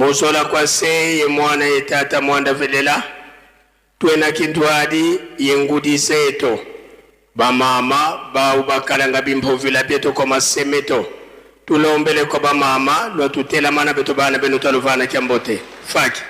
Mozola kwa se ye mwana ye tata mwanda velela twena kintwadi ye ngudi zeto bamama bau bakalanga bimpuvila byeto kwa masemeto tulombele kwa bamama lwa tutelamana beto bana beno twaluvana kya mbote faki.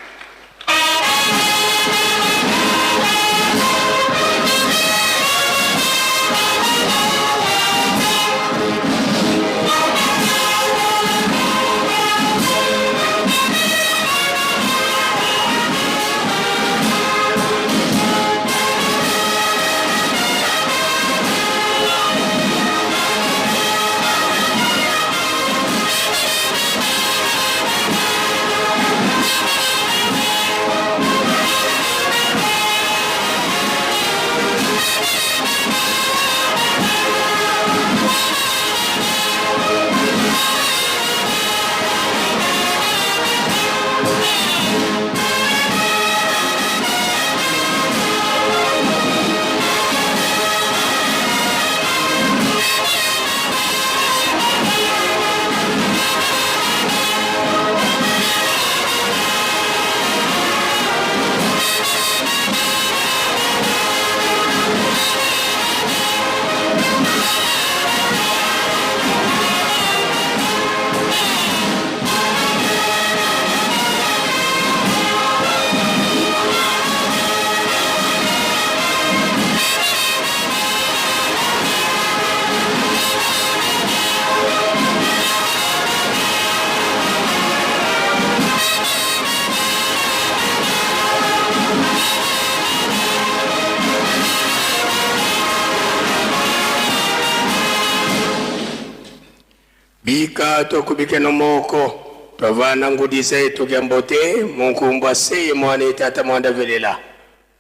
Bika tokubike nomoko twavana ngudi zetu kya mbote munkumbwa se ye mwana ye tata mwanda velela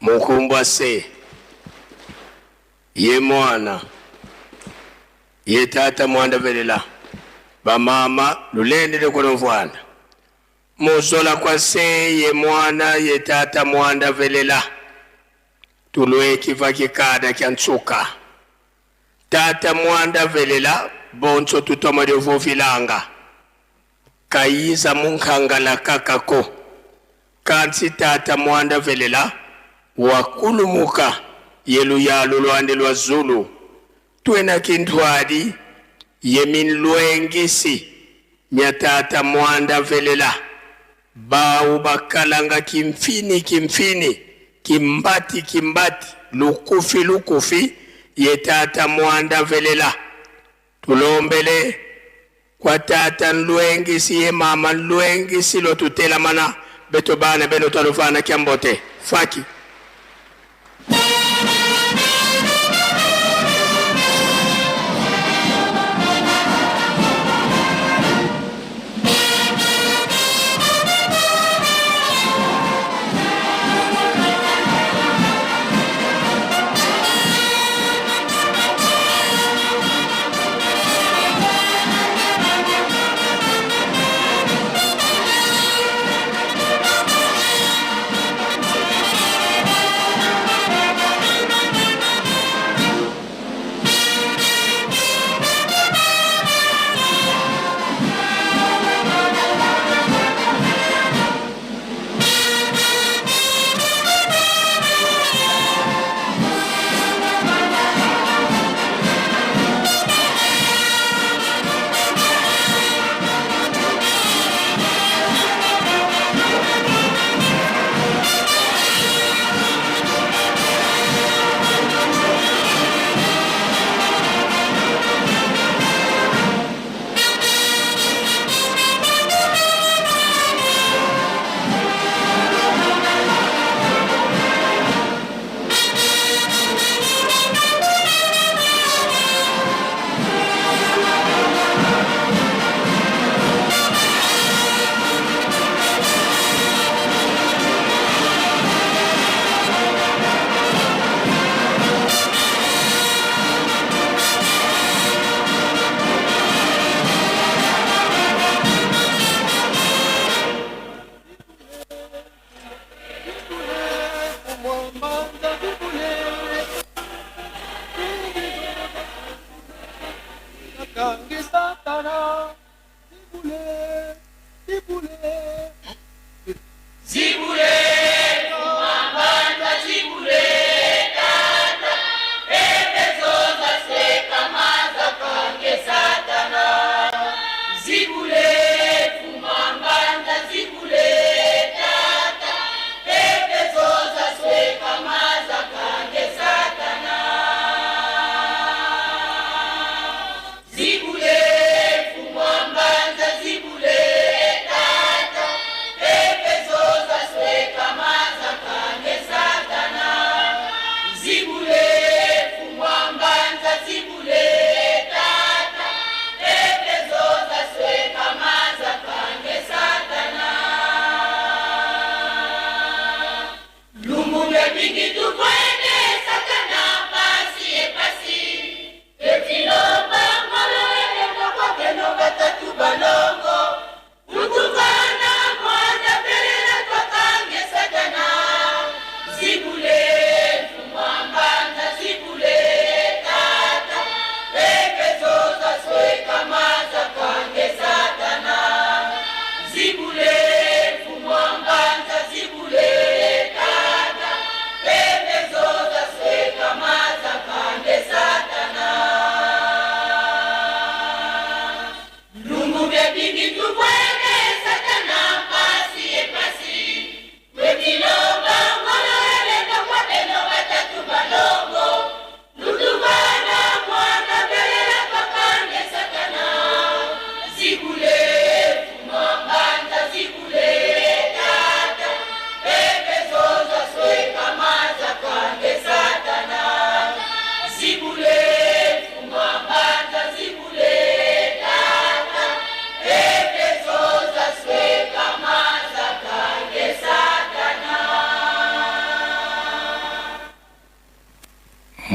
munkumbwa se ye mwana ye tata mwanda velela bamama lulendele kulumvwana muzola kwa se ye mwana ye tata mwanda velela tulwekiva kikada kya ntsuka Tata mwanda velela bonso tutoma lyovovilanga kayiza munkangala kakako kansi tata mwanda velela wakulumuka ye luyalu lwandi lwa zulu twena kintwadi ye minlwengisi mya tata mwanda velela Bau bakalanga kimfini kimfini, kimbati kimbati, lukufi lukufi ye tata mwanda velela. Tulombele kwa tata nlwengisi ye mama nlwengisi lotutelamana beto bana beno twaluvana kya mbote faki.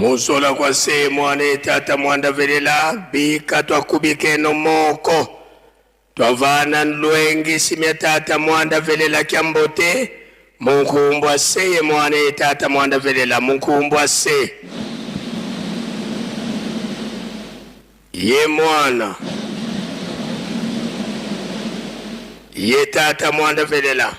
Musola kwa se mwana ye tata mwanda velela bika twakubikeno moko twavana nlwengi simya tata mwanda velela kyambote munkumbwa se ye mwana ye tata mwanda velela munkumbwa se ye mwana ye tata mwanda velela.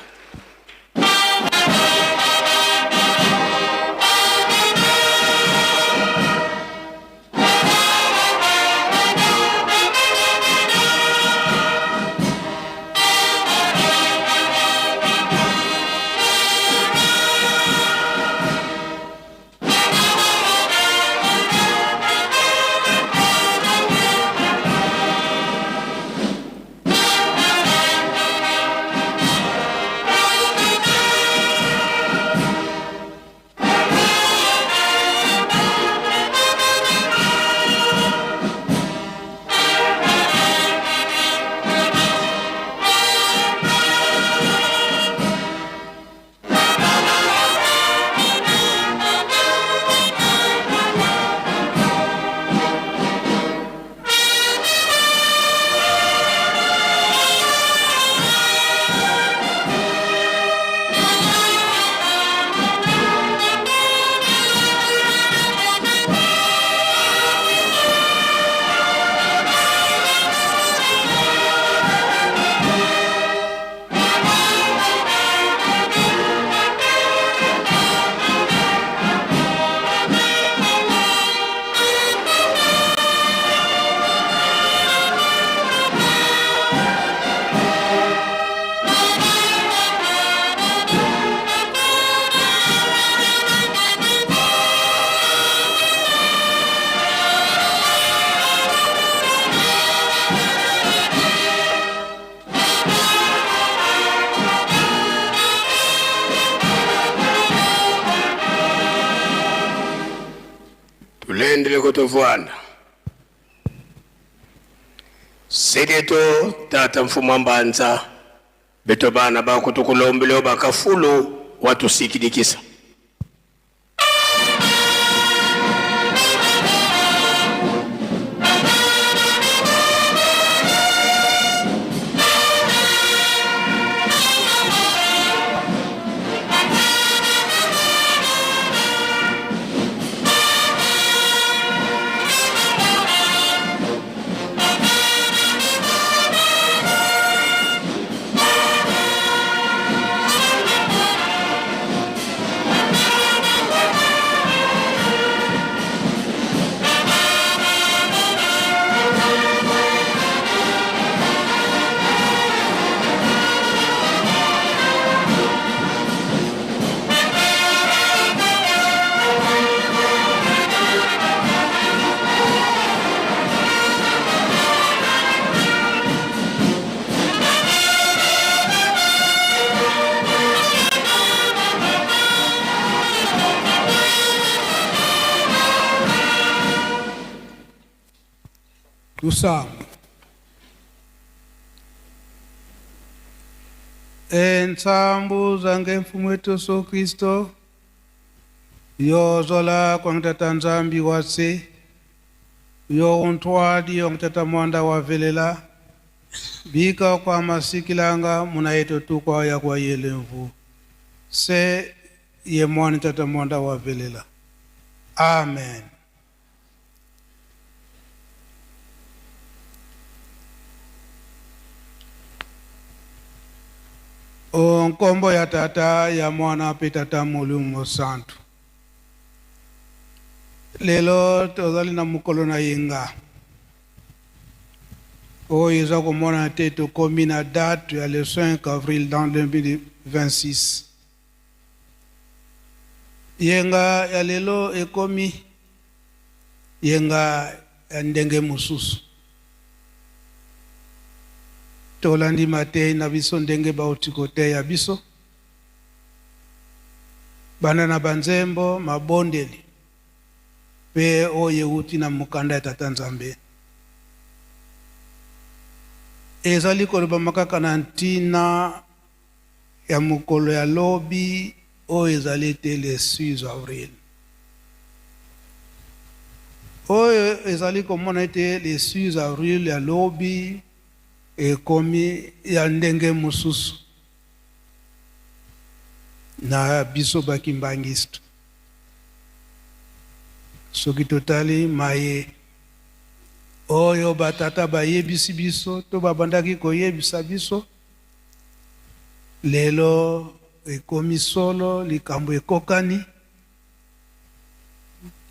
Tulendele kutovwanda sedeto tata mfumu wa mbanza beto bana bako tukulombele bakafulu watusikidikisa. Lusamba. Entsambu zange mfumu wetu Yesu Kristo yozola kwa ngitata Nzambi wase yo untwadi yo ngitata mwanda wa velela bika kwa masikilanga muna yetu tukwa ya kwa yelemvu se ye mwana tata mwanda wa velela. Amen. O nkombo ya tata ya mwana pe tata molimo santu. Lelo tozali na mokolo na yenga oyo eza komona te tokomi na date ya le 5 avril dans 2026. Yenga ya lelo ekomi yenga ya ndenge mosusu. Tolandi mateyi na biso ndenge bauti koteya biso banda na banzembo, mabondeli mpe oyo euti na mokanda ya Tata Nzambe. Ezali kolobama kaka na ntina ya mokolo ya lobi oyo ezali ete le 6 avril. Oyo ezali komona ete le 6 avril ya lobi ekomi ya ndenge mosusu na biso ba kimbanguiste. Soki totali maye oyo ba tata bayebisi biso to babandaki koyebisa biso, lelo ekomi solo, likambo ekokani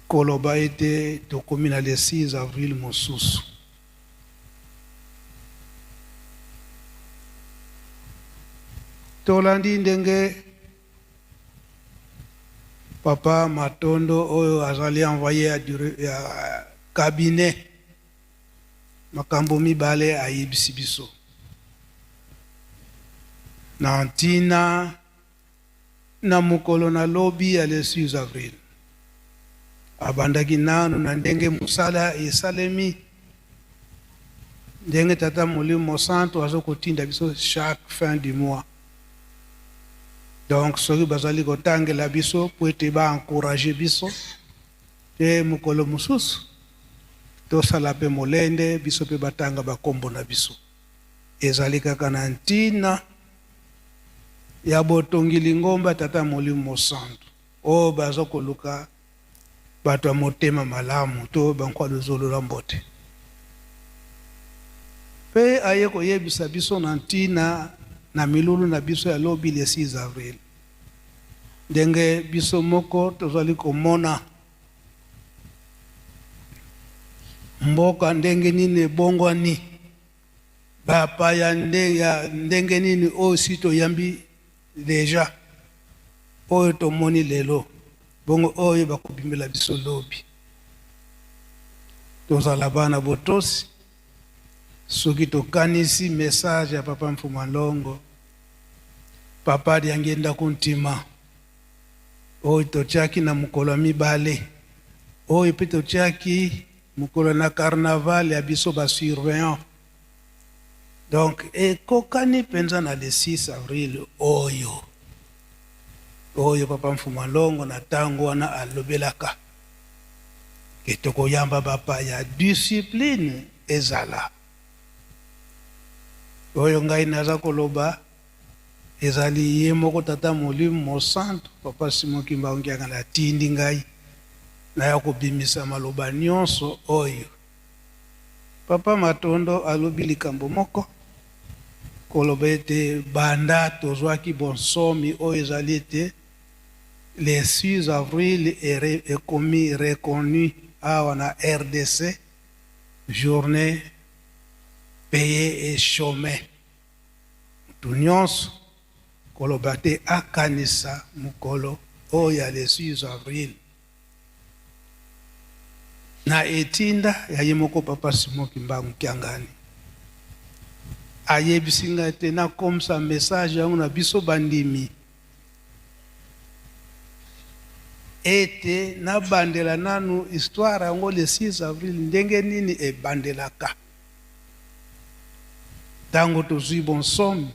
koloba ete tokomi na le 6 avril mosusu. Tolandi ndenge Papa Matondo oyo azali envoye ya, ya cabinet makambo mibale ayebisi biso na ntina na mokolo na lobi ya le 6 avril. Abandaki nanu na ndenge mosala esalemi, ndenge Tata Molimo Mosantu azo kotinda biso chaque fin du mois. Donc soki bazali kotangela biso po ete ba encourager biso te mokolo mosusu tosala pe molende biso pe batanga ba kombo na biso. Ezali kaka na ntina ya botongi lingomba Tata Molimo Mosantu oyo baza koluka bato ya motema malamu to bankwaluzolola mbote. Mpe aye koyebisa biso na ntina na milulu na biso ya lobi le 6 avril, ndenge biso moko tozali komona mboka ndenge nini ebongwani, bapaya nde ya ndenge nini oyo si toyambi deja, oyo tomoni lelo, bongo oyo bakobimela biso lobi. Tozala bana botosi soki tokanisi message ya Papa Mfuma Longo, Papa Diangienda Kuntima, oyo totiaki na mokolo ya mibale, oyo mpe totiaki mokolo na carnaval ya biso ba surveillant. Donc ekokani mpenza na le 6 avril oyo oyo Papa Mfuma Longo na tango wana alobelaka ke tokoyamba bapaya, discipline ezala. Oyo ngai naza koloba ezali ye moko Tata Molimo Mosantu, Papa Simon Kimbangu Kiangani atindi ngai naya kobimisa maloba nionso oyo. Papa Matondo alobi likambo moko, koloba ete banda tozwaki bonsomi oyo ezali ete le 6 avril ekomi reconnu awa na rdc journee paye et chome. Mutu nionso koloba te akanisa mokolo oyo ya le 6 avril. Na etinda ya ye moko Papa Simon Kimbangu Kiangani, ayebisi ngai ete nakomisa message yango na biso bandimi ete nabandela nanu histoire yango le 6 avril ndenge nini ebandelaka tango tozui bonsomi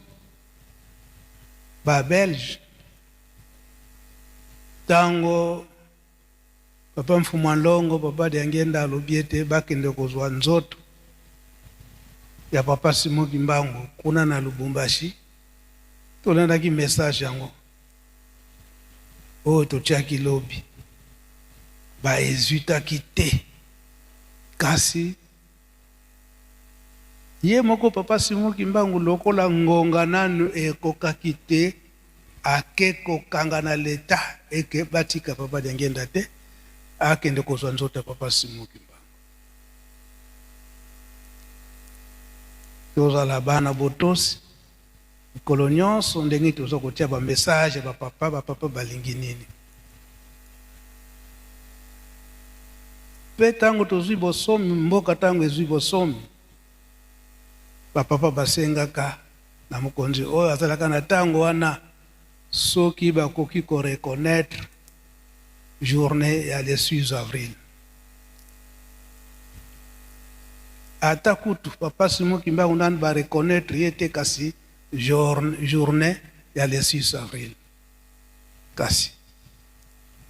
ba belge. Tango Papa Mfumua Nlongo, Papa Diangienda alobi ete bakende kozua nzoto ya Papa Simon Kimbangu kuna na Lubumbashi, tolandaki message yango oyo totiaki lobi, ba hesitaki te kasi Ye moko Papa Simon Kimbangu lokola ngonga nanu ekokaki te ake kokanga na l'etat eke batika Papa Diangienda te akende kozua nzoto ya Papa Simon Kimbangu. Tozala bana botosi mikolo nionso ndenge toza kotia ba message ya ba papa, ba papa balingi nini? Pe tango tozui bosomi, mboka tango ezui bosomi, ba papa basengaka na mokonzi oyo azalaka na tango wana soki bakoki ko reconnaitre journee ya le 6 avril. Ata kutu papa Simon Kimbangu nanu ba reconnaitre ye te kasi journee ya le 6 avril. Kasi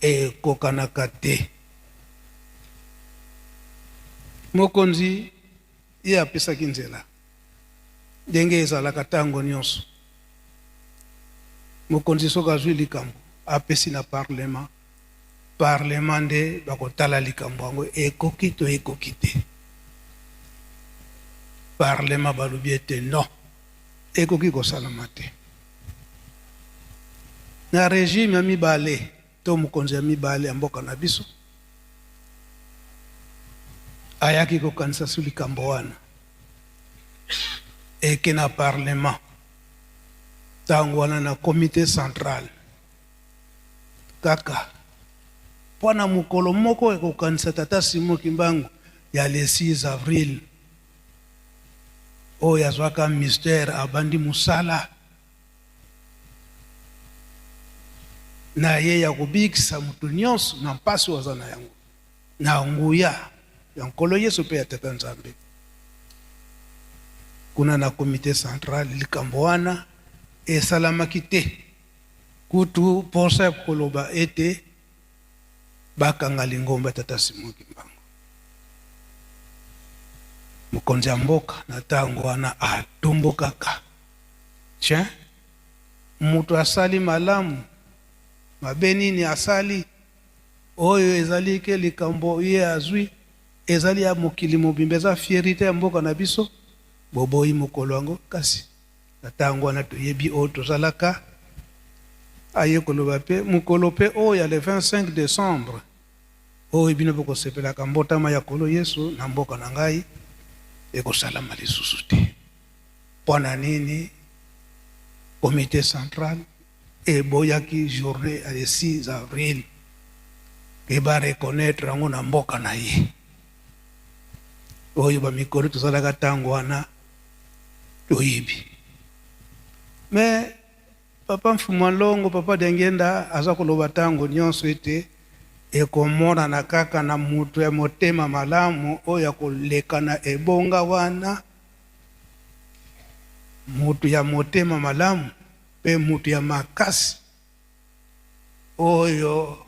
ekokanaka te. Mokonzi ye apesaki nzela ndenge ezalaka tango nionso. Mokonzi soki azui likambo apesi na parlement, parlement nde bakotala likambo yango ekoki to ekoki te. Parlement balobi ete non, ekoki kosalama te. Na regime ya mibale to mokonzi ya mibale ya mboka na biso ayaki kokanisa su likambo wana eke na parlement ntango wana na comite central kaka mpo na mokolo moko ekokanisa tata Simon Kimbangu ya le 6 avril oyo azwaka mystère abandi mosala na ye ya kobikisa moto nyonso na mpasi oyo aza na yango, na nguya ya Nkolo Yesu mpe ya Tata Nzambe. Kuna na comite central, likambo wana esalamaki te, kutu mposa ya koloba ete bakanga lingomba ya Tata Simon Kimbangu. Mokonzi ya mboka na ntango wana atombokaka. Tiens, mutu asali malamu, mabe nini asali? Oyo ezali ke likambo ye azui ezali ya mokili mobimba, eza fierite ya mboka na biso, boboyi mokolo yango kasi na tango wana toyebi oyo tozalaka. Aye koloba pe mokolo pe oyo ya le 25 decembre oyo bino bokosepelaka mbotama ya Nkolo Yesu na mboka na ngai ekosalama lisusu te. Mpo na nini Comite central eboyaki journee ya le 6 avril ke ba reconnaitre yango na mboka na ye? Oyo ba mikolo tozalaka tango wana toyebi. Mais Papa Mfumua Nlongo, Papa Diangienda aza koloba tango nionso ete ekomonana kaka na mutu ya motema malamu oyo akoleka na ebonga wana, mutu ya motema malamu pe mutu ya makasi oyo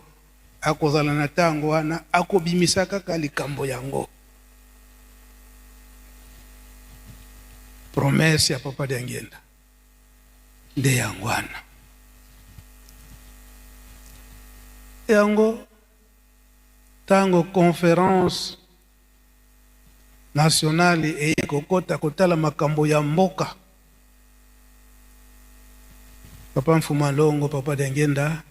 akozala na tango wana akobimisa kaka likambo yango. Promesse ya Papa Diangienda. Nde yango wana. Yango tango conference nationale eye kokota kotala makambo ya mboka, Papa Mfuma Longo, Papa Diangienda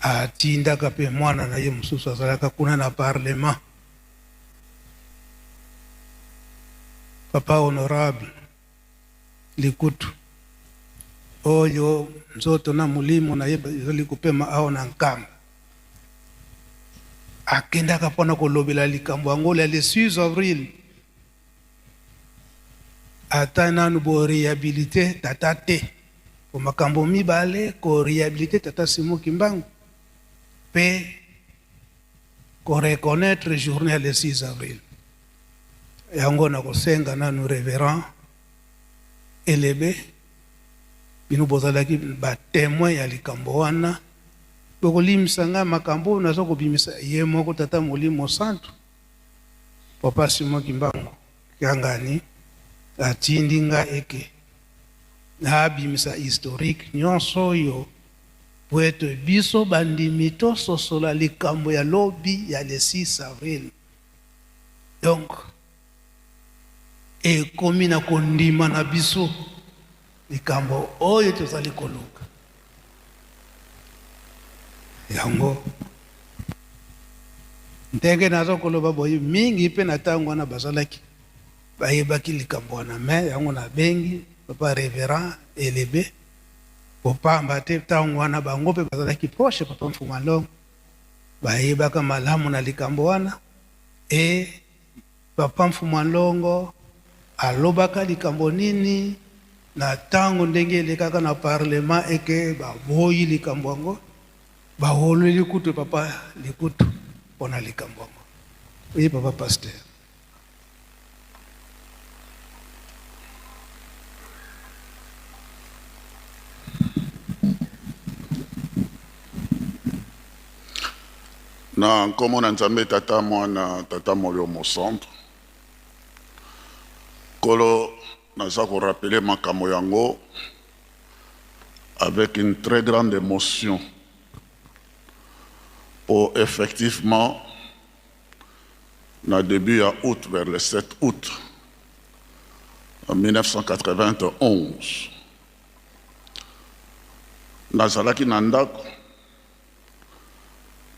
atindaka pe mwana na ye mosusu azalaka kuna na parlement, Papa honorable Likutu oyo nzoto na molimo na ye ezali kopema awa na Nkamba, akendaka mpo na kolobela likambo yango ya le 6 avril. Ata nanu bo rehabilite tata te, po makambo mibale, ko rehabilite tata Simon Kimbangu pe ko reconnaitre journee ya le 6 avril. Yango nakosenga nanu reverend Elebe, bino bozalaki ba temoins ya likambo wana, bokolimbisa ngai makambo oyo naza kobimisa, ye moko tata Molimo Santu, Papa Simon Kimbangu Kiangani atindi ngai eke nabimisa historique nyonso oyo po ete biso bandimi tososola likambo ya lobi ya le 6 avril. Donc ekomi na kondima na biso likambo oyo tozali koluka yango. Ndenge naza koloba boye, mingi mpe na ntango wana bazalaki bayebaki likambo wana, me yango nabengi papa reverend Elebe popamba te ntango wana bango mpe bazalaki proche papa Mfuma Longo, bayebaka malamu na likambo wana. E papa Mfuma Longo alobaka likambo nini na tango ndenge elekaka na parlement eke baboyi likambo yango, bawoleli kutu papa Likutu pona likambo yango. Oui papa pasteur. Na nkombo na Nzambe Tata, Mwana, Tata Molimo Mosantu. Nkolo, naza korappeler makambo yango avec une très grande émotion. Po effectivement, na début ya août, vers le 7 août en 1991, nazalaki na ndako,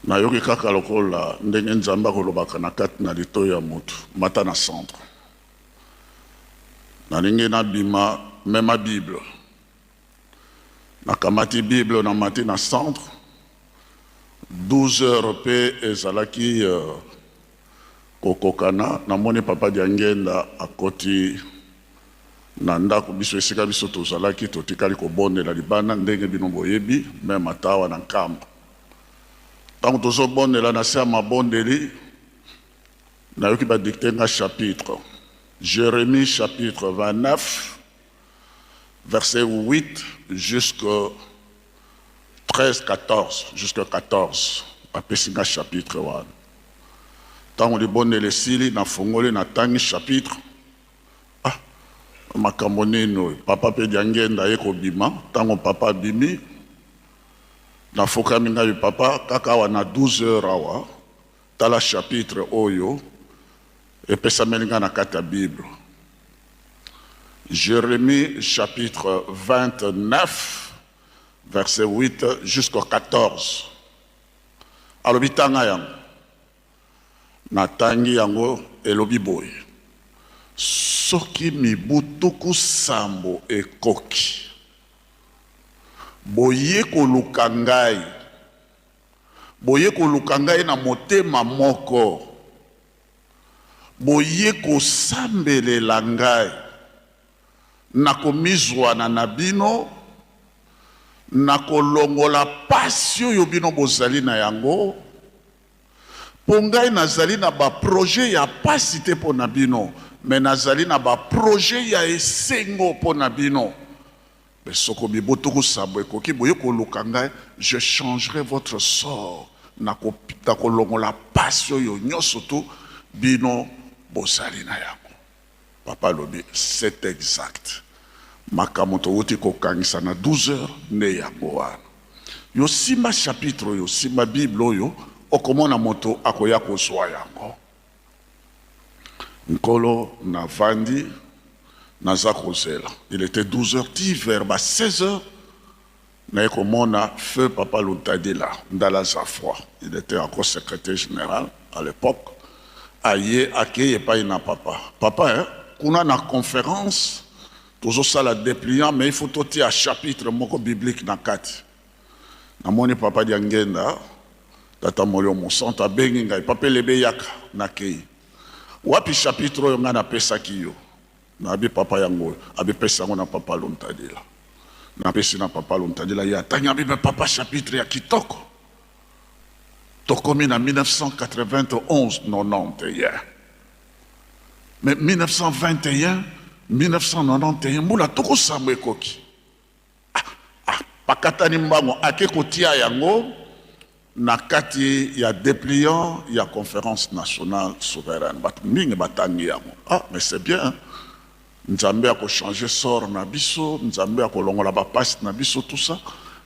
nayoki kaka lokola ndenge Nzambe akolobaka na kati na litoi ya motu: "Mata na centre." Nalingi nabima, mema Bible. Nakamati Bible, namati na centre. 12 heures mpe ezalaki kokokana, namoni Papa Diangenda akoti na ndako. Biso, esika biso tozalaki, totikali kobondela libanda, ndenge bino boyebi, même ata awa na Nkamba. Ntango tozobondela, na se ya mabondeli, nayoki badicter nga chapitre, Jérémie chapitre 29, verset 8 jusqu'au 13, 14, jusqu'au 14. Bapesi nga chapitre wana. Ntango libondeli esili, nafungoli, natangi chapitre. Ah, makambo nini oyo? Papa mpe Diangenda aye kobima. Ntango papa abimi, nafukami ngai: "Papa, kaka awa na 12 heures awa, tala chapitre oyo epesameli ngai na kati ya Bible, Jérémie chapitre 29, verset 8 jusqu'au 14." Alobi: "Tanga yango." Natangi yango, elobi boye: "Soki mibu 70 ekoki, boye koluka ngai, boye koluka ngai na motema moko, boye kosambelela ngai, nakomizwana na bino, nakolongola pasi oyo bino bozali na yango, mpo ngai nazali na baprojet ya pasi te mpo na bino, mais nazali na baprojet ya esengo mpo na bino. Mais soko mibu 70 ekoki, boye koluka ngai, je changerai votre sort, nakolongola pasi oyo nyonso tu bino bozali na yango." Papa alobi: "C'est exact, makambo towuti kokangisa na 12 heures nde yango wana. Yo simba chapitre oyo, simba Bible oyo, okomona moto akoya kozwa yango." Nkolo, navandi, naza kozela. Il était 12 heures, ti vers ba 16 heures, naye komona feu Papa Luntadila Ndala Zafroi. Il était encore secrétaire général à l'époque. Aye, akei epai na papa. "Papa, hein, kuna na conférence tozosala dépliant, mais il faut totia chapitre moko biblique na kati." Namoni Papa Diangenda, Tata Molimo Mosantu, abengi ngai: "Papa Elebe, yaka." Nakei: "Wapi chapitre oyo ngai napesaki yo?" Nabi: "Papa, yango oyo." Abipesi yango na Papa Luntadila. Napesi na Papa Luntadila, ye atangi, abi: "Mais papa, chapitre ya kitoko." Tokomi na 1991, 91, mais 1921, 1991, mbula 70 ekoki. Ah, ah, pakatani mbango, ake kotia yango na kati ya dépliant ya Conférence nationale souveraine. Bato mingi batangi yango: "Ah, mais c'est bien, hein? Nzambe akochanger sort na biso, Nzambe akolongola bapasi na biso, tout ça."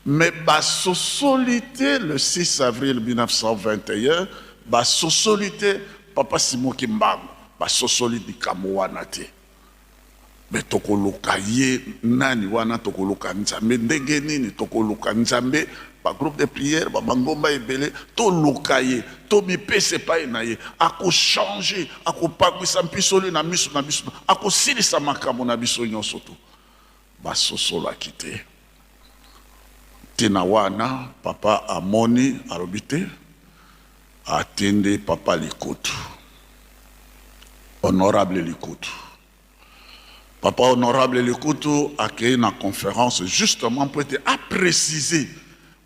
Mais basosoli te. Le 6 avril 1921, basosoli te. Papa Simon Kimbangu, basosoli likambo wana te. Mais tokoluka ye nani wana? Tokoluka Nzambe ndenge nini? Tokoluka Nzambe, bagroupe de prière, babangomba ebele, toluka ye, tomipesa epai na ye. Akochanger, akopangwisa mpisoli na miso na biso, akosilisa makambo na biso nyonso. To basosolaki te. Ntina wana, papa amoni, alobi te, atindi Papa Likutu, Honorable Likutu. Papa Honorable Likutu akei na conférence justement mpo ete apréciser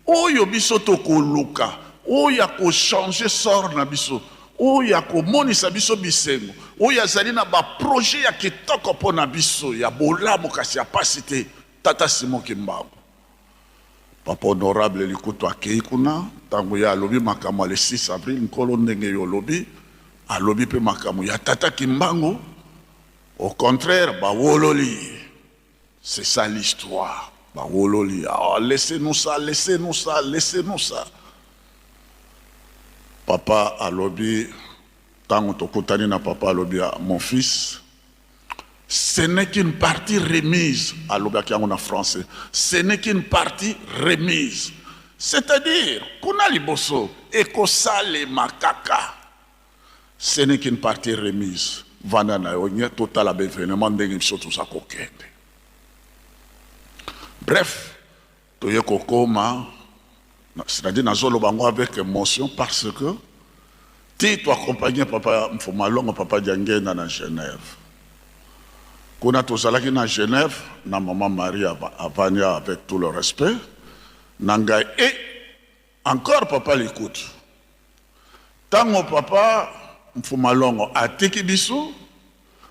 oyo biso tokoluka, oyo akochanger sort na biso, oyo akomonisa biso bisengo, oyo azali na baprojet ya kitoko mpo na biso, ya bolamu kasi ya pasi te, Tata Simon Kimbangu. Papa honorable Likutu akei kuna, ntango ye alobi makambo ya le 6 avril, nkolo ndenge yo olobi, alobi mpe makambo ya tata Kimbangu. Au contraire, bawololi. C'est ça l'histoire. Bawololi. Ah, laissez-nous ça, laissez-nous ça, laissez-nous ça. Papa alobi, ntango tokutani na papa alobi, ah, mon fils, ce n'est qu'une partie remise. Alobaki yango na français. Ce n'est qu'une partie remise. C'est-à-dire, kuna liboso, ekosalema kaka. Ce n'est qu'une partie remise. Vanda na yo nye totala baévénement ndenge biso toza kokende. Bref, toye kokoma, c'est-à-dire nazoloba yango avec émotion parce que ti toaccompagne papa Mfuma Longo, papa Diangenda na Genève. Kuna tozalaki na Genève na mama Marie Avania, avec tout le respect na ngai et encore papa Likutu. Ntango papa Mfuma Longo atiki biso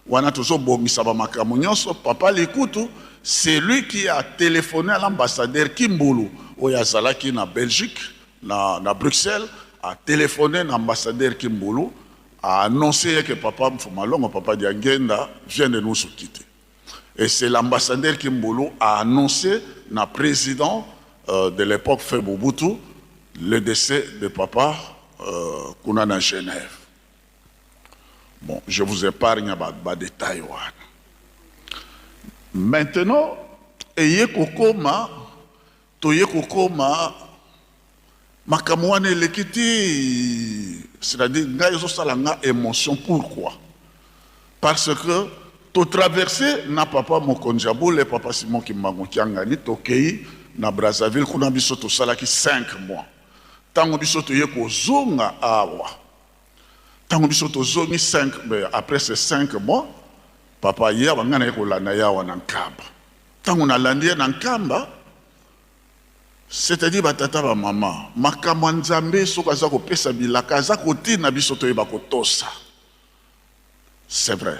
wana, tozobongisa bamakambo nyonso, papa Likutu, c'est lui qui a téléphoné à l'ambassadeur Kimbulu oyo azalaki na Belgique, na Bruxelles. A téléphoné na ambassadeur Kimbulu, a annoncé que papa Mfuma Longo, papa Diangenda, vient de nous quitter. Et c'est l'ambassadeur Kimbulu a annoncé na président de l'époque, Feu Mobutu, le décès de papa kuna na Genève. Bon, je vous épargne ba détail wana. Maintenant, eye kokoma, toye kokoma makambo wana eleki ti, c'est-à-dire ngai ezosala nga émotion. Pourquoi? Parce que totraverse na papa mokonzi ya bule, papa Simon Kimbangu Kiangani, tokei na Brazzaville. Kuna biso tosalaki 5 mois. Ntango biso toye kozonga awa, ntango biso tozongi 5, après ces 5 mois, papa ye awa, ngai naye kolanda ye awa na Nkamba. Ntango nalandi ye na Nkamba, c'est-à-dire batata, bamama, makambo ya Nzambe, soki aza kopesa bilaka, aza kotina biso toyeba kotosa. C'est vrai,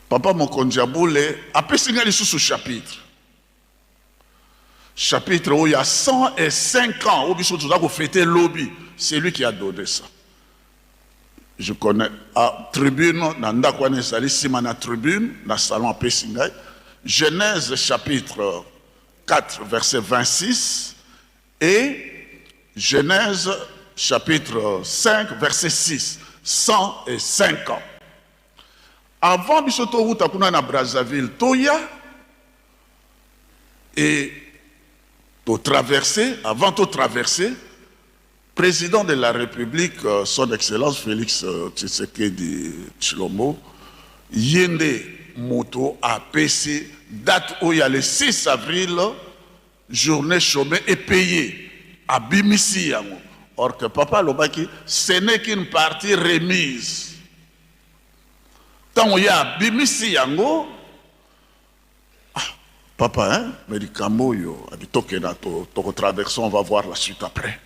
papa mokonzi ya bule apesi ngai lisusu chapitre oyo ya 105 ans oyo biso toza kofêter lobi. C'est lui qui a donné ça. Je connais à tribune na ndako wana ezali nsima na tribune na salon. Apesi ngai Genèse chapitre 4 verset 26 et Genèse chapitre 5 verset 6. 105 ans avant biso towuta kuna na Brazzaville, toya et totraverse. Avant totraverse, président de la République, son excellence Félix Tshisekedi Tshilombo, ye nde moto apesi date oyo ya le 6 avril, journée chômée et payée. Abimisi yango, or que papa alobaki ce n'est qu'une partie remise. Ntango ye abimisi yango, ah, papa, hein, mais likambo oyo abi tokenda, tokotraverse, on va voir la suite après.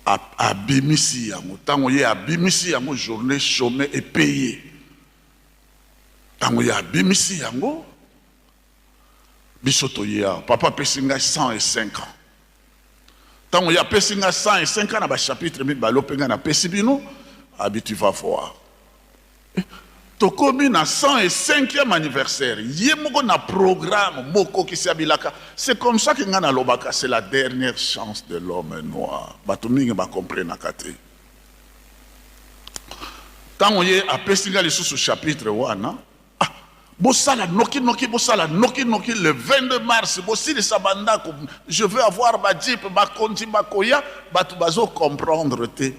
Abimisi yango. Ntango ye abimisi yango, journée chômée et payée, ntango ye abimisi yango, biso toye awa. Papa apesi ngai 105 ans. Ntango ye apesi ngai 105 ans na bachapitre mibale mpe ngai napesi bino, abi tu vas voir. Tokomi na 105e anniversaire, ye moko na programme mokokisi ya bilaka. C'est comme ça que ngai nalobaka, c'est la dernière chance de l'homme noir. Bato mingi bakomprenaka te. Ntango ye apesi ngai lisusu chapitre wana, ah, bosala nokinoki, bosala nokinoki le 22 mars, bosilisa bandako, je veux avoir bajeep, bakonzi bakoya. Bato bazocomprendre te.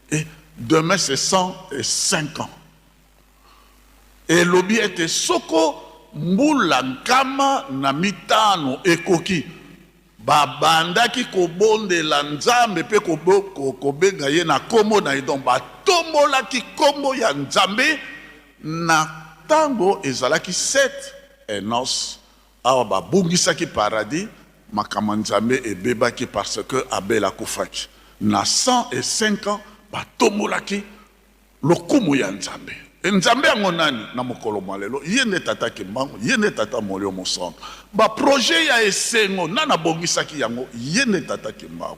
Et demain c'est 105 ans. Elobi ete soko mbula 105 ekoki, babandaki kobondela Nzambe mpe kobenga ye na nkombo na ye. Donc batombolaki nkombo ya Nzambe na ntango ezalaki 7 Enos. Awa babungisaki paradis, makambo ya Nzambe ebebaki parce que Abel akufaki. Na 105 ans batombolaki lokumu ya Nzambe. E Nzambe yango nani na mokolo mwa lelo? Ye nde Tata Kimbangu, ye nde Tata Molio Mosantu. Ba projet ya esengo nani abongisaki yango? Ye nde Tata Kimbangu.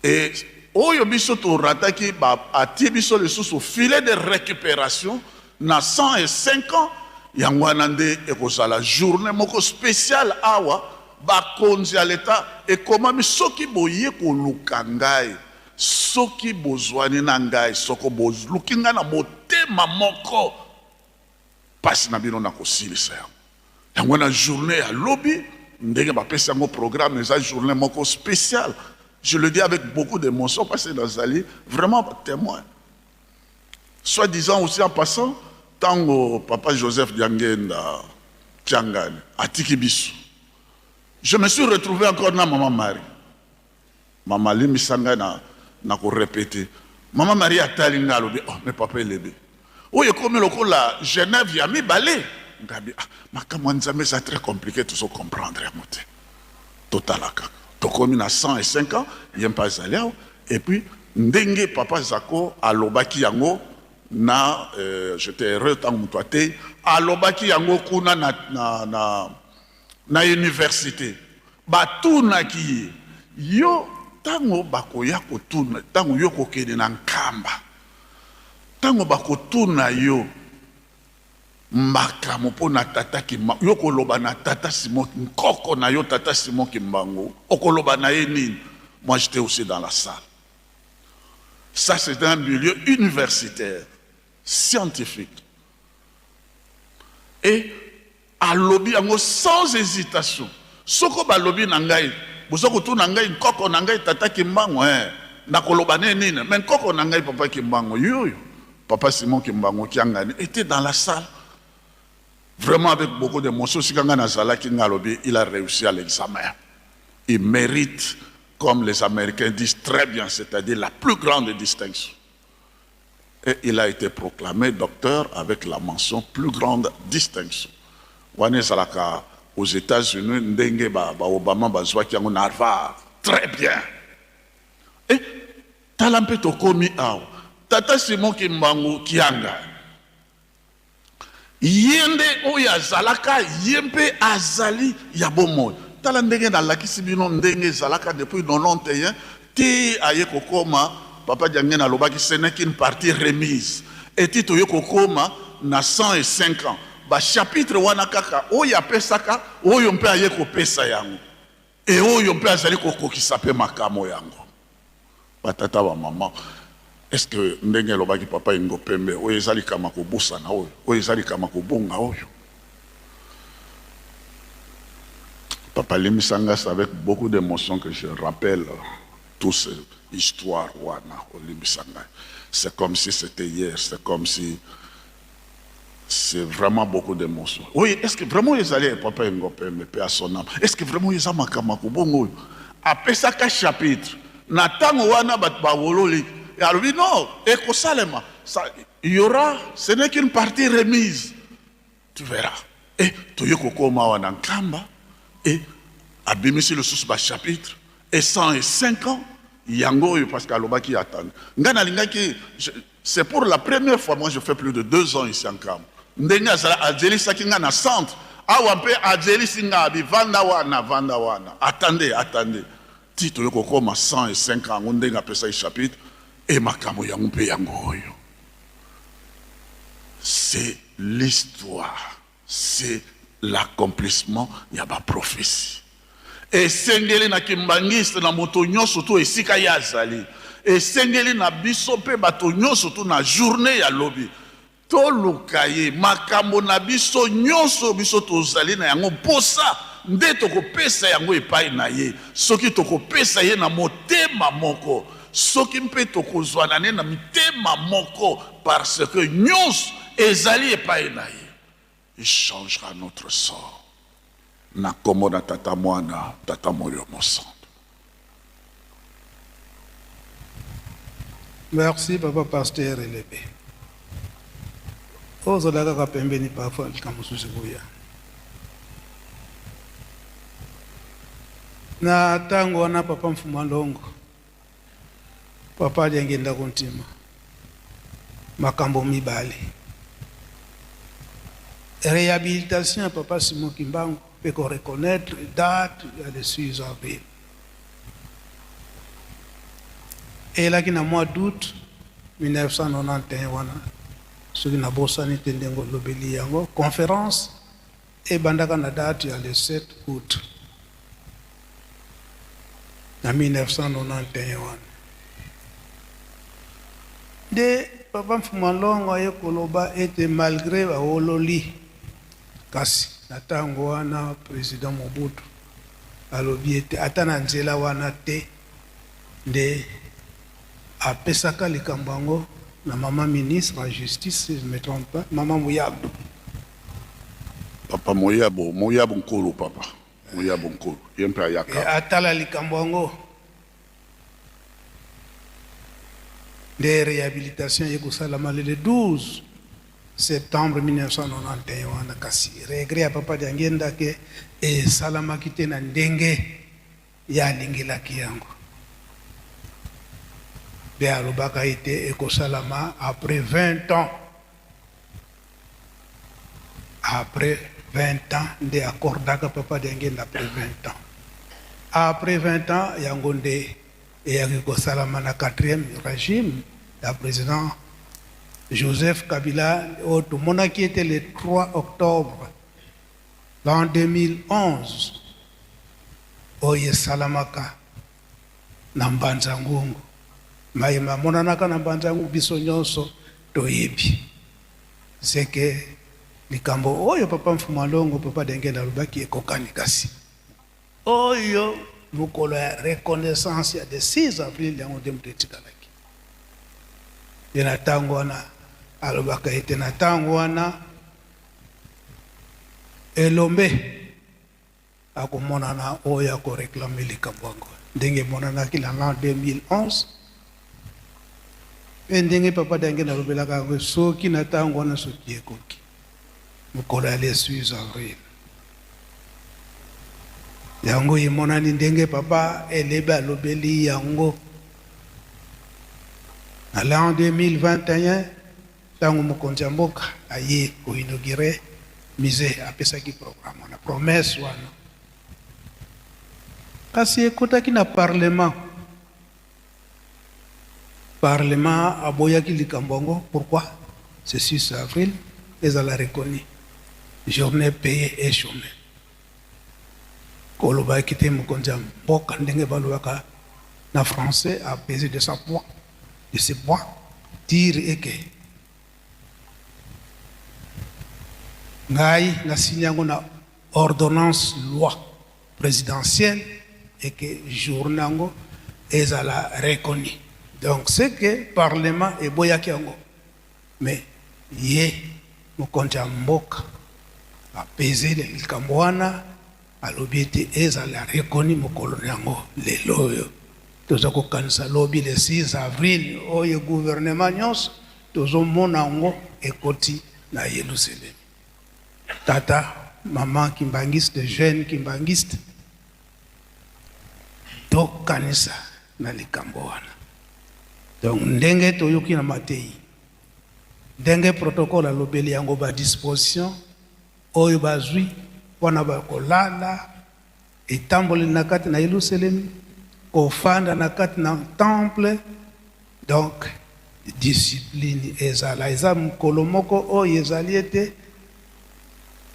E oyo biso torataki ba atie biso lisusu filet de recuperation na 105 ans, yango wana nde ekozala journée moko spéciale awa. Bakonzi ya leta ekomami, soki boye koluka ngai, soki bozwani na ngai, soko boluki ngai na motema moko, pasi na bino nakosilisa yango. Yango wana journée ya lobi, ndenge bapesi yango programme, eza journée moko spéciale. Je le dis avec beaucoup d'émotion parce que nazali vraiment témoin. Soit disant aussi en passant, tango papa Joseph Diangenda Tiangani atiki biso, je me suis retrouvé encore na maman Marie. Maman limbisa ngai na ko répéter. Maman Marie atali ngai, alobi, oh mais papa Elebe, oyo ekomi lokola Genève ya mibale. Ngabi, ah, makambo ya Nzambe eza très compliqué, tozo comprendre yango te. Totalaka tokomi na 105 ans, ye mpe azali awa. Et puis ndenge papa Zako alobaki yango na j'étais heureux ntango moto atei alobaki yango kuna na université, batunaki ye, yo ntango bakoya kotuna, ntango yo kokende na Nkamba, ntango bakotuna yo makambo mpo na tata Kimbangu, yo koloba na tata Simon, nkoko na yo tata Simon Kimbangu, okoloba na ye nini? Moi, j'étais aussi dans la salle. Ça, c'est un milieu universitaire, scientifique. Et alobi yango sans hésitation, soko balobi na ngai, boza kotuna ngai nkoko na ngai tata Kimbangu, eh, nakoloba ne nini? Mais nkoko na ngai papa Kimbangu yoyo, papa Simon Kimbangu Kiangani était dans la salle, vraiment avec beaucoup d'émotion. Sika ngai nazalaki, ngai alobi, il a réussi à l'examen, il mérite, comme les Américains disent très bien, c'est-à-dire la plus grande distinction. Et il a été proclamé docteur avec la mention plus grande distinction. Wana ezalaka aux États-Unis, ndenge ba Obama bazwaki yango na Harvard. Très bien. Et tala mpe tokomi awa. Tata Simon Kimbangu Kianga, ye nde oyo azalaka, ye mpe azali ya bomoi. Tala ndenge nalakisi bino ndenge ezalaka depuis 91 ti aye kokoma. Papa Diangene alobaki, ce n'est qu'une partie remise. Eti toye kokoma na 105 ans, bachapitre wana kaka oyo apesaka, oyo mpe aye kopesa yango, e oyo mpe azali kokokisa mpe makambo yango. Batata, bamama, est ce que ndenge elobaki papa Ingo Pembe, oyo eza likama kobusana, oyo eza likama kobunga oyo? Papa limbisa nga, c'est avec beaucoup d'émotion que je rappelle toute cette histoire wana. Olimbisa ngai, c'est comme si c'était hier, c'est comme si, c'est vraiment beaucoup d'émotion. Oui, est-ce que vraiment ezali papa Ingo Pembe, paix à son âme, est-ce que vraiment eza makambo ya kobonga oyo apesaka chapitre na ntango wana? Bato bawololi, alobi non, ekosalema. Ça, il y aura, ce n'est qu'une partie remise, tu verras. E toye kokoma awa na Nkamba, e abimisi lisusu bachapitre e 105 ans yango oyo, parce que alobaki atanga ngai nalingaki. C'est pour la première fois, moi je fais plus de 2 ans ici en Nkamba, ndenge azala azelisaki ngai na centre awa mpe azelisi ngai, abi vanda wana, vanda wana, attendez, attendez, ti toye kokoma 105 ans yango, ndenge apesaki chapitre e makambo yango mpe yango oyo. C'est l'histoire, c'est l'accomplissement ya baprophétie. Esengeli na kimbangiste, na moto nyonso to esika ye azali, esengeli na biso mpe bato nyonso to na journée ya lobi, toluka ye. Makambo na biso nyonso, biso tozali na yango mposa, nde tokopesa yango epai na ye, soki tokopesa ye na motema moko, soki mpe tokozwana ne na mitema moko, parce que nyonso ezali epai na ye. Il changera notre sort. Na nkombo na Tata, Mwana, Tata Moyo Mosantu. Merci, papa pasteur Elebe. Ozala kaka pembeni, parfois likambo mosusu koya na ntango wana. Papa Mfuma Longo, papa aliangi ndako ntima makambo mibale. Réhabilitation ya Papa Simon Kimbangu mpe ko reconnaître date ya le 6 avril. Eyelaki na mois d'août 1991 wana, soki nabosani te ndenge olobeli yango, conférence ebandaka na date ya le 7 août na 1991 wana. Nde Papa Mfuma Longo aye koloba ete malgre bawololi, kasi na tango wana President Mobutu alobi ete ata na nzela wana te, nde apesaka likambo yango na mama ministre ya justice, si je ne me trompe pas, mama Muyabo. Papa Muyabo, Muyabo Nkulu, papa Muyabo Nkulu, ye mpe ayaka. Atala likambo yango. Nde rehabilitation eye kosalama le 12 septembre 1991 wana, kasi regret ya Papa Diangienda ke esalamaki te na ndenge ye alingelaki yango. Nde alobaka ete ekosalama après 20 ans. Après 20 ans nde accordaka Papa Diangienda après 20 ans. Après 20 ans yango nde eyaki kosalama na quatrième régime ya président Joseph Kabila oyo tomonaki ete le 3 octobre l'an 2011 oyo esalamaka na Mbanza Ngungu. Maye mamonanaka na Mbanza Ngungu biso nyonso toyebi. C'est que likambo oyo Papa Mfuma Longo, Papa Diangienda alobaki ekokani, kasi oyo mokolo ya reconnaissance ya le 6 avril yango nde moto etikalaki. Nde na tango wana alobaka ete na tango wana elombe akomonana oyo ako reclamer likambo yango ndenge emonanaki na l'an 2011 mpe ndenge Papa Diangienda alobelaka yango soki na tango wana soki ekoki mokolo ya le 6 avril yango emonani ndenge Papa Elebe alobeli yango na l'an 2021 ntango mokonzi ya mboka aye ko inaugurer musée, apesaki programme wana, promesse wana, kasi ekotaki na parlement. Parlement aboyaki likambo yango. Pourquoi ce 6 avril ezala reconnu journée payée et chômée? Kolobaki te mokonzi ya mboka ndenge balobaka na français a pesé de sa poids, de ses poids, dire eke ngai nasini yango na ordonnance loi présidentielle eke journée yango ezala reconnu. Donc c'est que parlement eboyaki yango, mais ye mokonzi ya mboka apese likambo wana, alobi ete ezala reconnu mokolo na yango lelo oyo toza kokanisa lobi le 6 avril oyo gouvernement nyonso tozomona yango ekoti na Yelusalemi. Tata, mama kimbangiste, jeune kimbangiste, tokanisa na likambo wana. Donc ndenge toyoki na matei, ndenge protocole alobeli yango, ba disposition oyo bazwi mpona bakolala etamboli na kati na Yelusalemi, kofanda na kati na temple, donc discipline ezala. Eza mokolo moko oyo ezali ete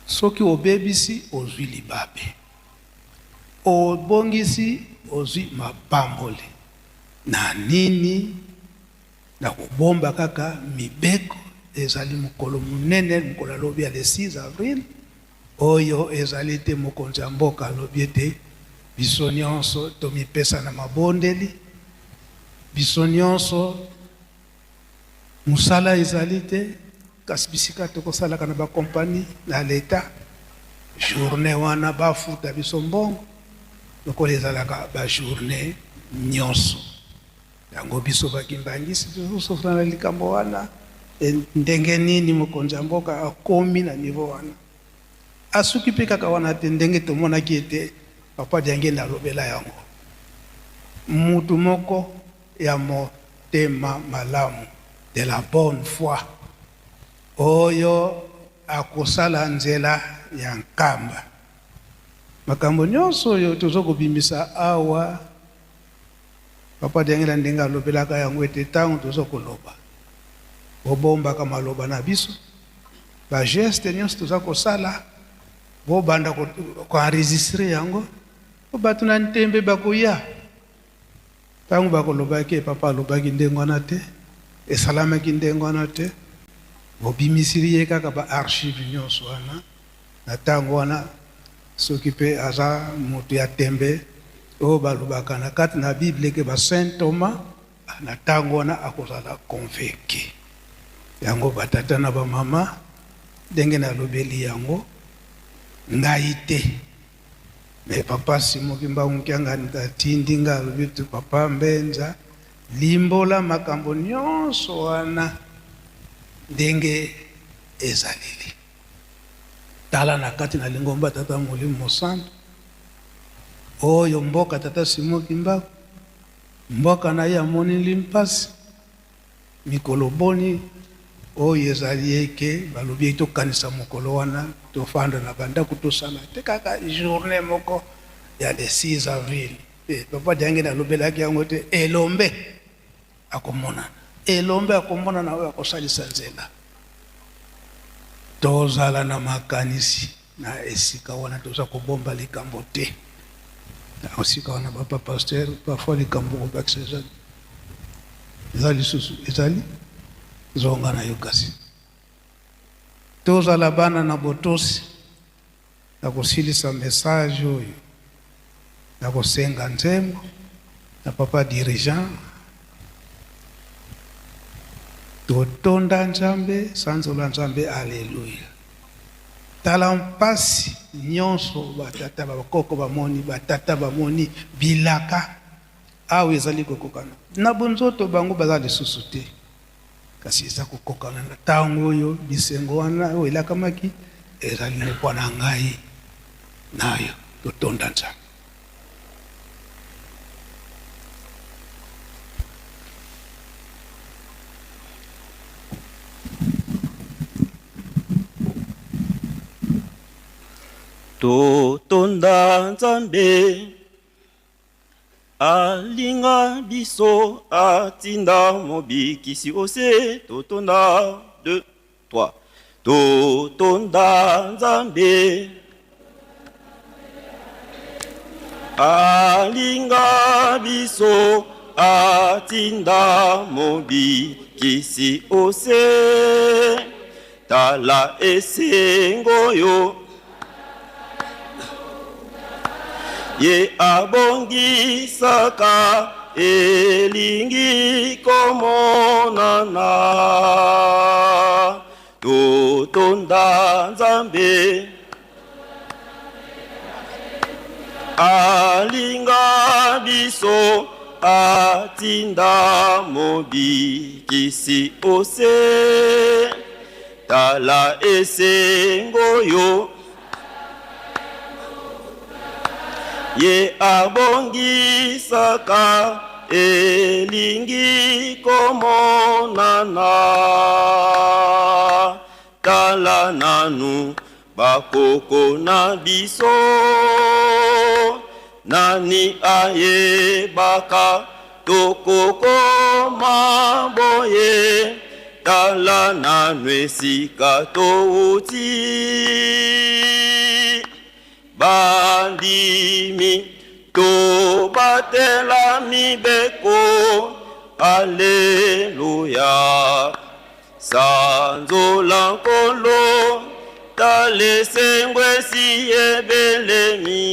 soki obebisi ozwi libabe, obongisi ozwi mapamboli. Na nini? Na kobomba kaka mibeko. Ezali mokolo monene, mokolo alobi ya le 6 avril oyo ezali te mokonzi ya mboka alobi ete biso nyonso tomipesa na mabondeli, biso nyonso mosala ezali te, kasi bisika tokosalaka na bakompani na leta, journée wana bafuta biso mbongo lokola ezalaka bajournée nyonso. Yango biso bakimbangisi tozososola na likambo wana, ndenge nini mokonzi ya mboka akomi na niveau wana. Asuki mpe kaka wana te, ndenge tomonaki ete Papa Diangienda alobela yango, mutu moko ya motema malamu, de la bonne foi, oyo akosala nzela ya Nkamba. Makambo nyonso oyo tozo kobimisa awa, Papa Diangela ndenge alobelaka yango ete ntango tozo koloba, bobombaka maloba na biso, ba geste nyonso toza kosala, bobanda ko enregistrer yango, po bato na ntembe bakoya. Ntango bakolobaki e papa alobaki ndenge wana te, esalamaki ndenge wana te, bobimisili ye kaka ba archive nyonso wana. Na ntango wana, soki mpe aza moto ya tembe, oyo balobaka na kati na Bible ke ba Saint Thomas, na ntango wana akozala convaincu. Yango ba tata na ba mama, ndenge nalobeli yango, ngai te. Mais papa Simon Kimbangu Kiangani atindi nga, alobi te papa Mbenza, limbola makambo nyonso wana ndenge ezaleli. Tala na kati na lingomba Tata Molimo Mosantu, oyo mboka Tata Simon Kimbangu, mboka na ye amoneli mpasi mikolo boni oyo ezali eke balobi ete tokanisa mokolo wana tofanda na bandako tosala te kaka journée moko ya le 6 avril. Papa Diangenda alobelaki yango te, elombe akomonana, elombe akomonana oyo akosalisa nzela. Tozala na makanisi na esika wana, toza kobomba likambo te na esika wana. Papa pasteur, parfois likambo kobakisa ezali, eza lisusu ezali zonga na yo, kasi tozala bana na botosi. Na kosilisa message oyo, na kosenga nzembo na papa dirigeant, totonda Nzambe, sanzola Nzambe, alleluia. Tala mpasi nyonso batata bakoko bamoni, batata bamoni bilaka awa ezali kokokana na bonzoto, bango baza lisusu te, kasi eza kokokana na ntango oyo bisengo wana oyo elakamaki ezali mpo na ngai na yo. Totonda Nzambe. Totonda Nzambe, alinga biso, atinda mobikisi ose. Totonda, 2, 3. Totonda Nzambe, alinga biso, atinda mobikisi ose. Tala esengo yo ye abongisaka, elingi komonana. Totonda Nzambe, alinga biso, atinda mobikisi ose. Tala esengo yo ye abongisaka, elingi komonana. Tala nanu bakoko na biso, nani ayebaka tokokoma boye? Tala nanu esika touti. Bandimi, tobatela mibeko, aleluya. Sanzola Nkolo, tala esengo esi ebelemi,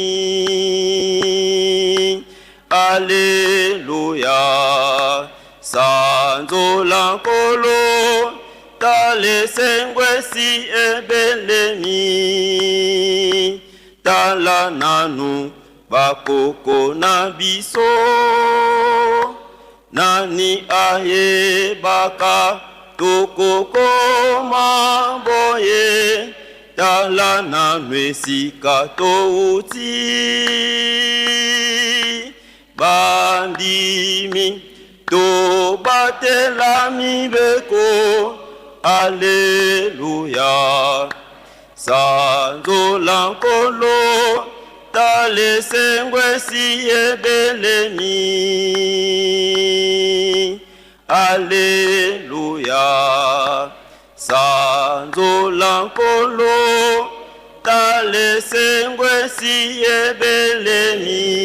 aleluya. Sanzola Nkolo, tala esengo esi ebelemi. Tala nanu bakoko na biso, nani ayebaka tokokoma boye? Tala nanu esika touti. Bandimi, tobatela mibeko, aleluya. Sanzola Nkolo, tala esengo esi ebelemi. Aleluya, sanzola Nkolo, tala esengo esi ebelemi.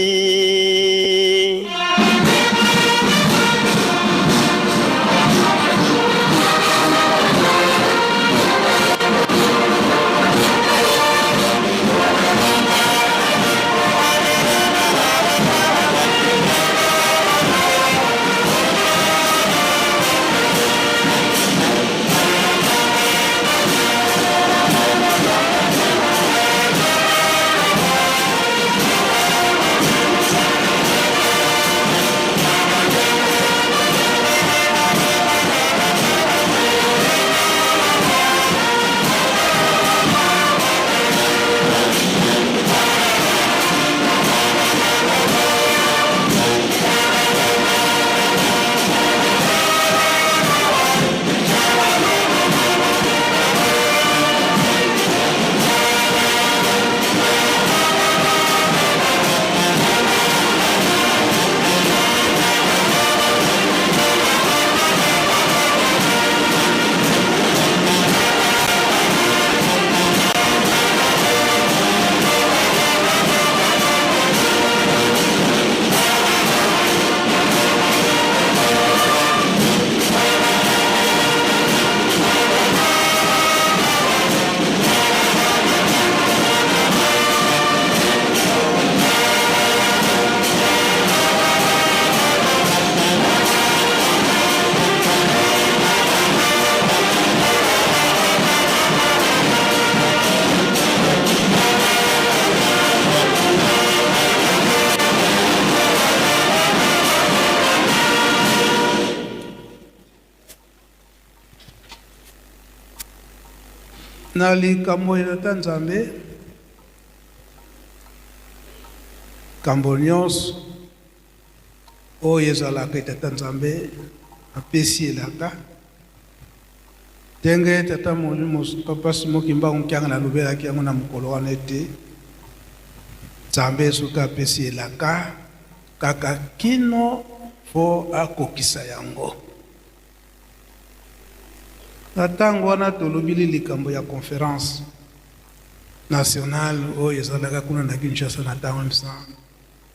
Na likambo ya Tata Nzambe, likambo nyonso oyo ezalaka Tata Nzambe apesi elaka ndenge Tata Molimo Papa Simon Kimbangu Nkiangani alobelaki yango na mokolo wana ete Nzambe soki apesi elaka kaka kino fo akokisa yango. Na tango wana tolobili likambo ya conference nationale oyo ezalaka kuna na Kinshasa na tango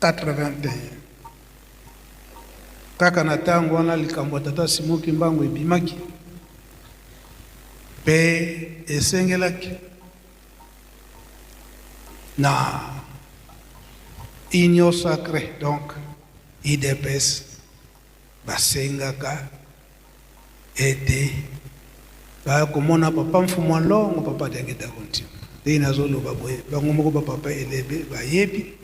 1981. Kaka na tango wana likambo ya tata Simon Kimbangu ebimaki mpe esengelaki na Union sacree donc udps Basengaka ete baya komona papa Mfumua Nlongo, papa Diangienda Kuntima. Ndenge nazoloba boye, bango moko ba papa Elebe bayebi,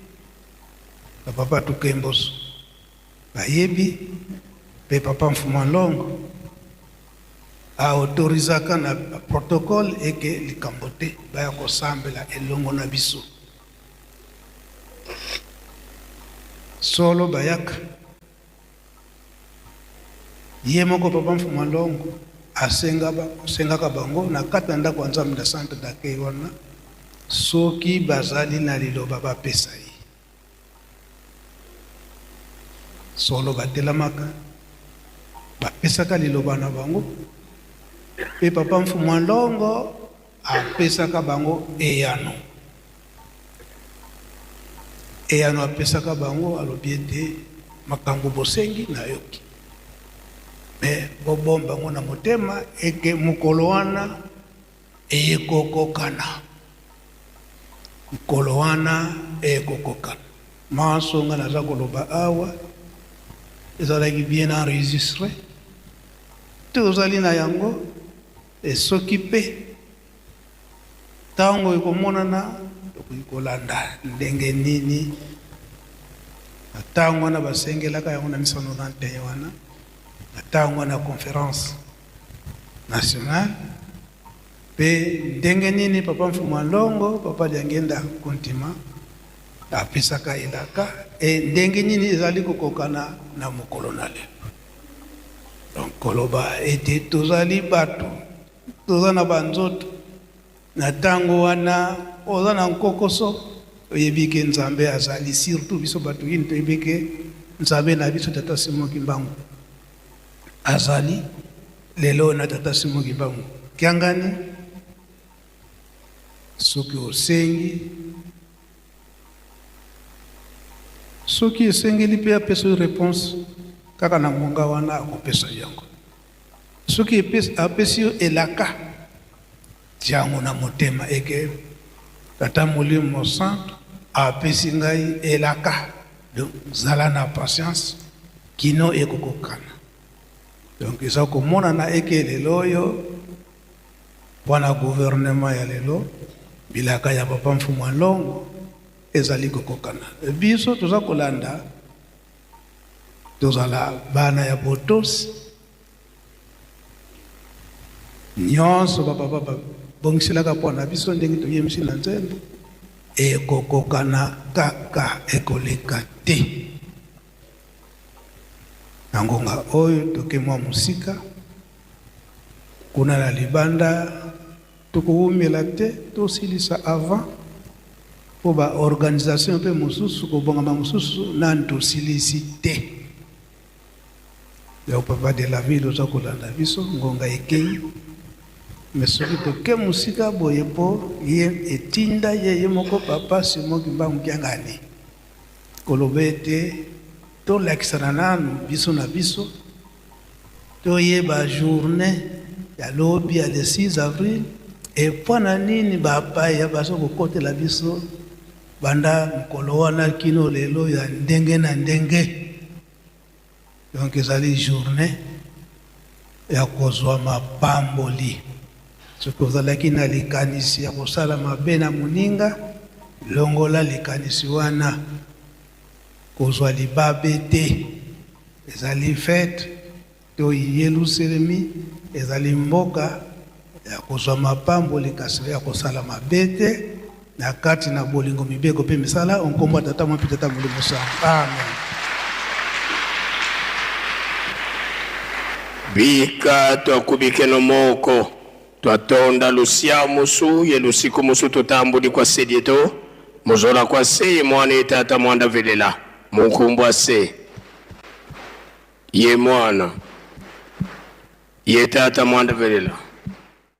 ba papa Tukemboso bayebi, mpe papa Mfumua Nlongo a autorisaka na protocole eke likambo te baya kosambela elongo na biso. Solo bayaka. Ye moko papa Mfumua Nlongo asengaka bango na kati na ndako ya Nzambe na centre d'accueil wana soki bazali na liloba bapesa ye. Solo batelamaka, bapesaka liloba na bango mpe papa Mfumua Nlongo apesaka bango eyano. Eyano apesaka bango, alobi ete, Makambo bosengi, nayoki. Me bobomba yango na motema, eke mokolo wana ekokokana. Mokolo wana ekokokana. Manso nga naza koloba awa ezalaki bien enregistre, tozali na yango, e soki mpe Ntango ekomonana, tokoki kolanda ndenge nini na ntango wana basengelaka yango na 1991 wana, na ntango wana ya conference nationale, mpe ndenge nini Papa Mfumu Nlongo, Papa Diangienda Kuntima apesaka elaka e ndenge nini ezali kokokana na mokolo na lelo. Donc koloba ete tozali bato, toza na banzoto. Na tango wana oza na nkokoso, oyebi ke Nzambe azali, surtout biso bato yini toyebi ke Nzambe na biso Tata Simon Kimbangu azali lelo na Tata Simon Kimbangu Kiangani. Soki osengi, soki esengeli mpe apesa yo reponse kaka na ngonga wana, akopesa yango. Soki apesi yo elaka, tia yango na motema eke Tata Molimo Mosantu apesi ngai elaka. Donc zala na patience kino ekokokana. Donc eza komonana eke lelo oyo mpo na gouvernement ya lelo, bilaka ya Papa Mfumu a Longo ezali kokokana. Biso toza kolanda, tozala bana ya botosi nyonso bapapa babongiselaka mpo na biso, ndenge toyembisi na nzembo, ekokokana kaka, ekoleka te. Na ngonga oyo toke mwa mosika kuna na libanda, tokowumela te, tosilisa avant mpo ba organisation mpe mosusu kobongama mosusu nanu tosilisi te. Donc papa de la ville, oza kolanda biso, ngonga ekei, me soki toke mosika boye mpo ye etinda ye moko Papa Simon Kimbangu Kiangani koloba ete tolakisana nanu biso na biso, toyeba journée ya lobi ya le 6 avril epo na nini bapaya baza kokotela biso banda mokolo wana kino lelo ya ndenge na ndenge. Donc ezali journée ya kozwa mapamboli. Soki ozalaki na likanisi ya kosala mabe na moninga, longola likanisi wana, kozwa libabe te. Ezali fete to Yelusalemi ezali mboka ya kozwa mapamboli, kasi ya kosala mabe te, na kati na bolingo, mibeko mpe misala. Nkombo ya Tata, Mwana mpe Tata Molimo Santu, amen. Bika twakubikeno moko twatonda lusia musu ye lusiku musu tutambuli kwa sedieto muzola kwa se ye mwana ye tata mwanda velela munkumbwa se ye mwana ye tata mwanda velela.